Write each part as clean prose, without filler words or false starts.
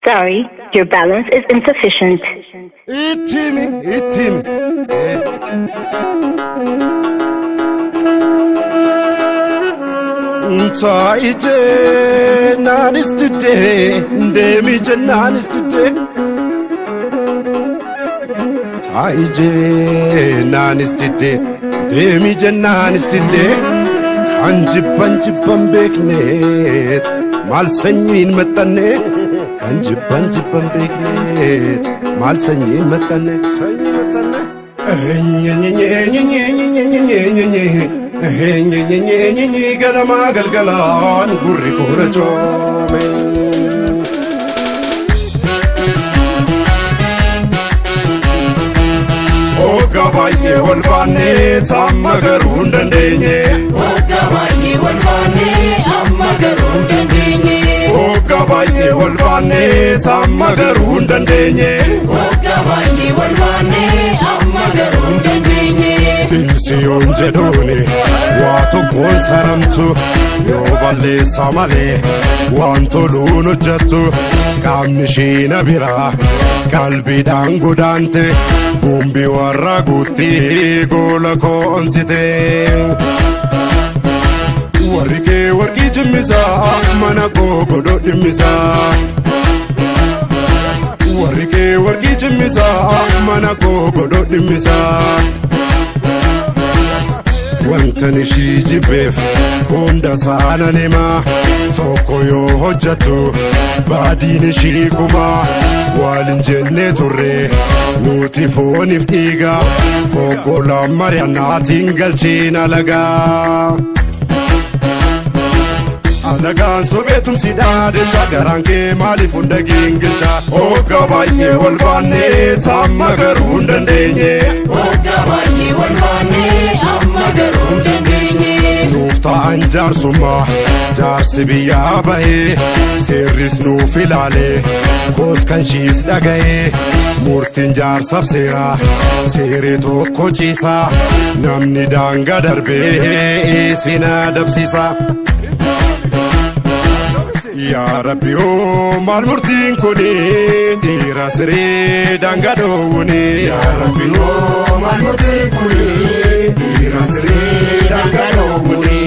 Sorry, your balance is insufficient. Ittimi ittimi. Taa'i jennaanis diddee deemi jennaanis diddee. Taa'i jennaanis diddee deemi jennaanis diddee. Kan jibban jibban beekneet maal sanyiin maxxanne. Kan jibban jibban beekneet maal sanyiin maxxanne. Sanyii maxxanne. Ganama galgalaan gurri koora coome. Hoggaa baay'ee wal baannee amma garuu hin dandeenye. Hoggaa baay'ee wal baannee amma garuu hin dandeenye. Hoggaa baay'ee wal baannee amma garuu hin dandeenye. Hoggaa baay'ee wal baannee amma garuu hin dandeenye. Insiyoon jedhuuni waa tokkoon saramtu yoo balleessa malee waan toluun hojjettu qaamni ishee na biraa qalbiidhaan godaante gumbii warra guutti goola koonsite. Warri kee warqii cimmisaa mana koo godhoo dhimmisaa. Warri kee warqii cimmisaa mana koo godhoo dhimmisaa. Wantan ishii jibbeef hunda saanan himaa tokko yoo hojjettu baadiin ishii kumaa waliin jennee turre nuti fooniif dhiiga hoggolaan mari'annaatiin galchiin alagaa. Alagaan sobeetumsi dhaadhecha garaan kee maaliif hunda gingilcha. Hoggaa baay'ee wal baannee amma garuu hin dandeenye. Hoggaa baay'ee wal baannee amma garuu hin dandeenye. Nuuf ta'an jaarsummaa jaarsi biyyaa bahee seerris nuuf ilaalee koos kan shiis dhaga'ee murtiin jaarsaaf seeraa seeree tokko ciisaa namni daangaa darbee isin adabsiisa. Yaa Rabbi oo maal murtiin kuni dhiira siree daangaa dhoowwuni. Yaa Rabbi oo maal murtiin kuni dhiira siree daangaa dhoowwuni.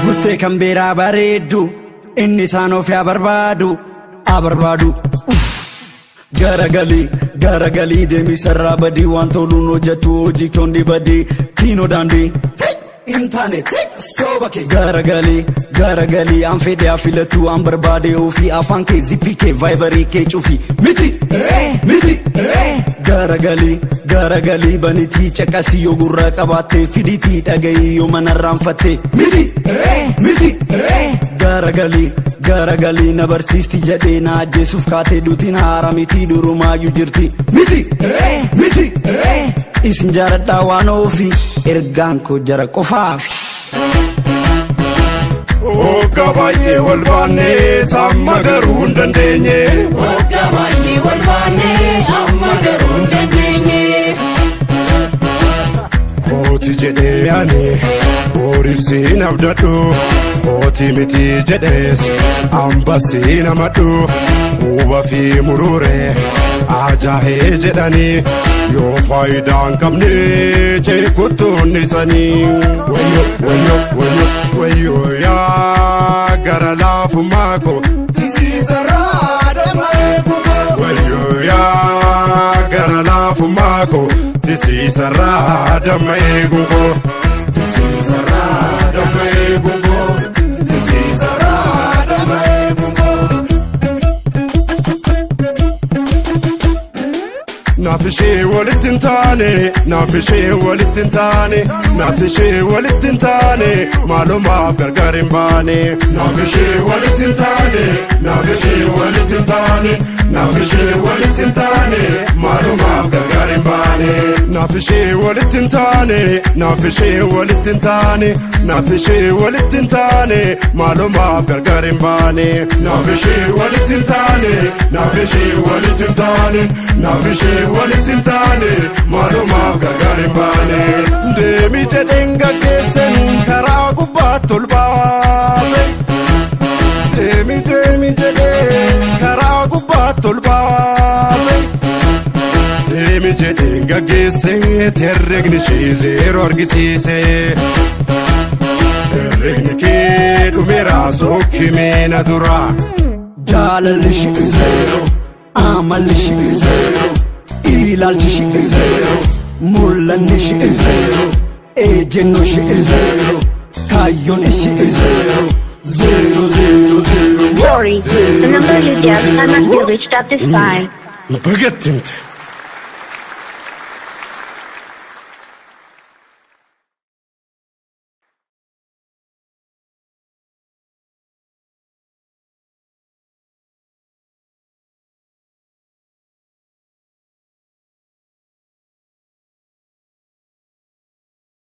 Guttee kan biraa bareeddu inni isaan of yaa barbaadu haa barbaadu. Garagalii garagalii deemi sarara badii waan toluun hojjetu hojii kondi badii kiinoo daandii. Intanet soba kee garagalii garagalii an fedhe afilatu an barbaade ofii afaan kee zippii kee vaayibarii kee cufi miti miti garagalii garagalii banitii caqasii yoo gurra qabaatte fiditii dhagayii yoo manarraanfatte miti miti garagalii garagalii na barsiisti jedhee na ajjeesuuf kaatee duutiin haara miti durumaayyuu jirti miti miti. Isin jaaladhaa waan ofi ergaan koo jara qofaafi. Hoggaa baay'ee wal baannee amma garuu hin dandeenye. Hoggaa baay'ee wal baannee amma garuu hin dandeenye. Kooti jedhee ani horiif siin abdadhu kooti miti jedhees ambasiin amadhu quba fi murure ajaa'ee jedhanii yoo faayidaa hin qabne ceekuttuun isanii. Wayyo wayyo wayyo wayyo yaa gara laafummaa koo tisiisarraa damma eegumaa. Wayyo yaa gara laafummaa koo tisiisarraa damma eegumaa. Tisiisarraa damma eegumaa. Tisiisarraa damma eegumaa. Naaf ishee walitti hin taane naaf ishee walitti hin taane naaf ishee walitti hin taane maalumaaf gargar hin baane. Naaf ishee walitti hin taane naaf ishee walitti hin taane naaf ishee walitti hin taane maalumaaf gargar hin baane. Naaf ishee walitti hin taane naaf ishee walitti hin taane naaf ishee walitti hin taane maalumaaf gargar hin baane. Naaf ishee walitti hin taane naaf ishee walitti hin taane naaf ishee walitti hin taane maalumaaf gargar hin baane. Deemi jedheen gaggeessan karaa gubbaatti ol baase. Deemi Jedheen gaggeesse, herregni ishee zeeroo argisiise. Herregni kee dhumeera, sokkimee na dura. Jaalalli ishee zeero, amalli ishee zeero, ilaalchi ishee zeero, mul'anni ishee zeero, ejjenno ishee zeero, kaayyoon ishee zeero, zeero zeero zeero. Sorry, the number you dialed cannot be reached at this time. Bagatti himte.